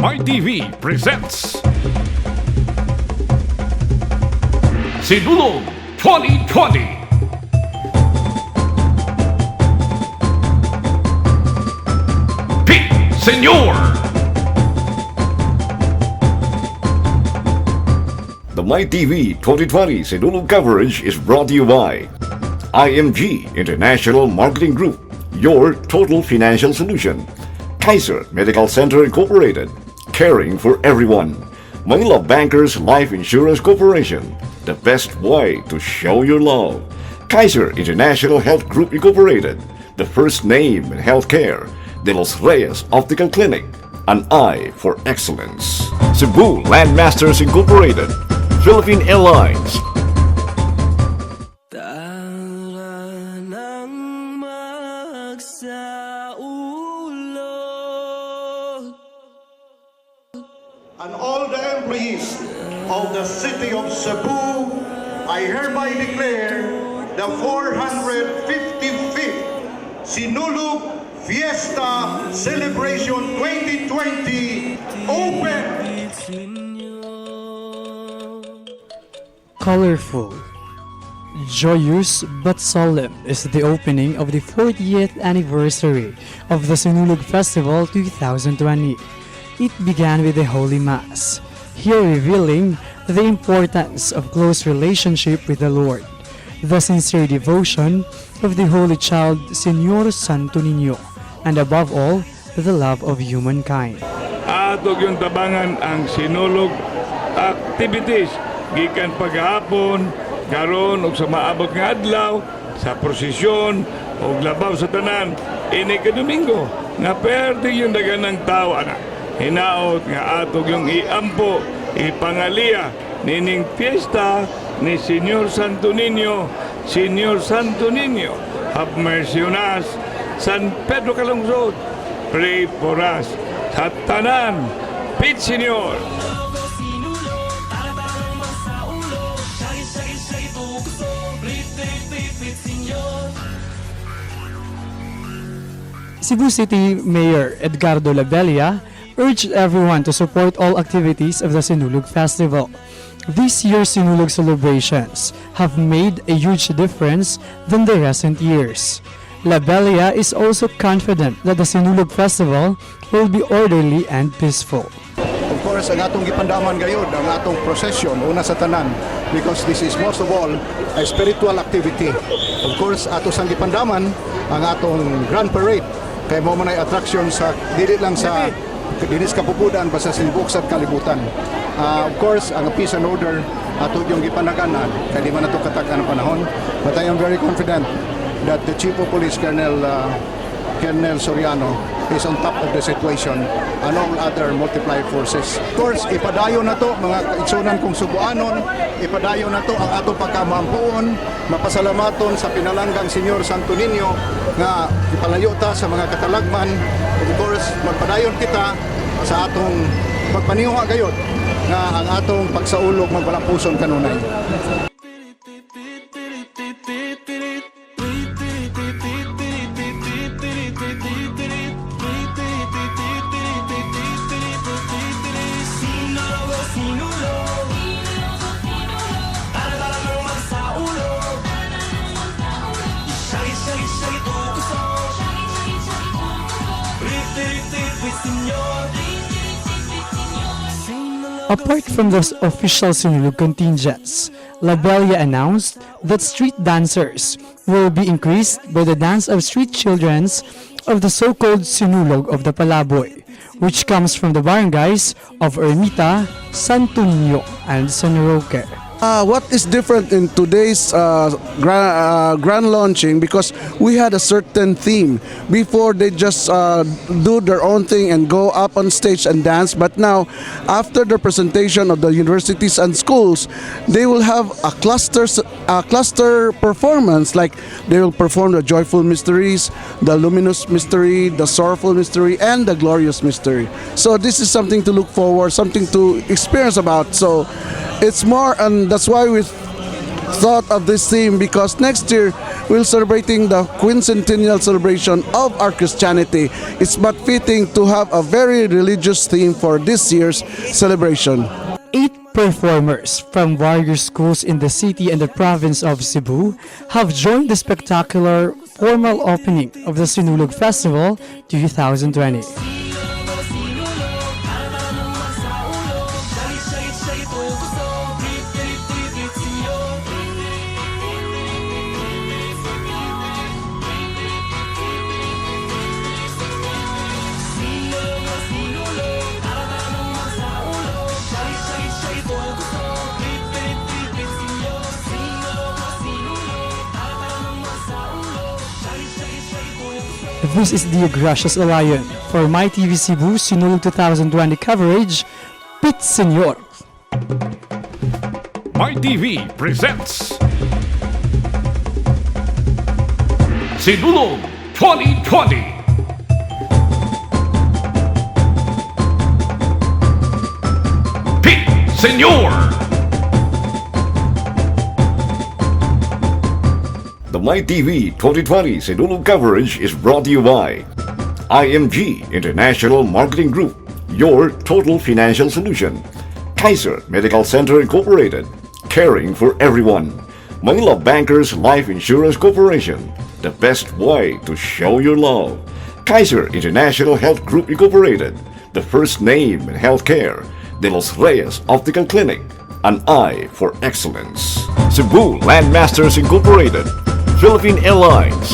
MyTV presents Sinulog 2020. Pete Senor! The MyTV 2020 Sinulog coverage is brought to you by IMG International Marketing Group, your total financial solution. Kaiser Medical Center Incorporated, caring for everyone. Manila Bankers Life Insurance Corporation, the best way to show your love. Kaiser International Health Group Incorporated, the first name in healthcare. De Los Reyes Optical Clinic, an eye for excellence. Cebu Landmasters Incorporated, Philippine Airlines, Tara nang magsaulog. And all the employees of the city of Cebu, I hereby declare the 455th Sinulog Fiesta Celebration 2020 open. Colorful, joyous but solemn is the opening of the 40th anniversary of the Sinulog Festival 2020. It began with a Holy Mass, here revealing the importance of close relationship with the Lord, the sincere devotion of the Holy Child Señor Santo Niño, and above all, the love of humankind. Ato gyung tabangan ang Sinulog activities gikan paghapon karon ug sa maabot nga adlaw sa prosesyon ug labaw sa tanan ini ka Domingo nga perde yung daghan ng tao ana. Hinaot nga ato gyung iampo, ipangaliya nining fiesta ni Señor Santo Niño. Señor Santo Niño, have mercy on us. San Pedro Calungsod, pray for us. Sa tanan, Pit Señor! Sinulog, tara tara nang magsaulog. Shaggy, shaggy, shaggy, tukusog. Rit, rit, rit, rit, senyor. Cebu City Mayor Edgardo Labella urged everyone to support all activities of the Sinulog Festival. This year's Sinulog celebrations have made a huge difference than the recent years. Labella is also confident that the Sinulog Festival will be orderly and peaceful. Of course, ang atong gipandaman gayud, ang atong procession, una sa tanan, because this is most of all a spiritual activity. Of course, ato sang gipandaman ang atong Grand Parade. Kay mao man ay attraction sa dili lang sa dinis Kapupudan, basta sa tibuok sa kalibutan. Of course, ang peace and order ato yung gipanaganan kay di man ato katag-an ang panahon. But I am very confident that the Chief of Police, Colonel Soriano, is on top of the situation and all other multiplier forces. Of course, ipadayon na to, mga kaigsunan kong Subuanon, ipadayon na to ang ato pagkamampuon, mapasalamaton sa pinalanggang Señor Santo Niño nga ipalayo ta sa mga katalagman. Of course, magpadayon kita sa atong pagpaniuha gayod nga ang atong pagsaulog magbalampuson kanunay. Sinulog, sinulog. Tara tara nang magsaulog. Shaggy, shaggy, shaggy, tukusog. Rit, rit, rit, rit, senyor. Apart from the official Sinulog contingents, Labella announced that street dancers will be increased by the dance of street childrens of the so-called Sinulog of the Palaboy, which comes from the barangays of Ermita, Santo Niño, and San Roque. What is different in today's grand launching, because we had a certain theme. Before, they just do their own thing and go up on stage and dance, but now, after the presentation of the universities and schools, they will have a cluster performance, like they will perform the joyful mysteries, the luminous mystery, the sorrowful mystery and the glorious mystery. So this is something to look forward, something to experience about. So it's more, and that's why we thought of this theme, because next year We're celebrating the quincentennial celebration of our Christianity. It's but fitting to have a very religious theme for this year's celebration. Eight performers from various schools in the city and the province of Cebu have joined the spectacular formal opening of the Sinulog Festival 2020. Sinulog, tara tara nang magsaulo. Shaggy, shaggy, shaggy, tukusog. Trip, trip, trip, trip, senyor. Sinulog, sinulog, tara tara nang magsaulo. Shaggy, shaggy, shaggy, tukusog. Trip, trip, trip, trip, senyor. Sinulog, sinulog, tara tara nang magsaulo. Shaggy, shaggy, shaggy, tukusog. This is the Gracious Alayon for My TV Cebu Sinulog 2020 coverage, Pit Senyor. My TV presents Sinulog 2020. Pit Senor. The MyTV 2020 Sinulog coverage is brought to you by IMG International Marketing Group, your total financial solution. Kaiser Medical Center Incorporated, caring for everyone. Manila Bankers Life Insurance Corporation, the best way to show your love. Kaiser International Health Group Incorporated, the first name in healthcare. De Los Reyes Optical Clinic, an eye for excellence. Cebu Landmasters Incorporated, Philippine Airlines,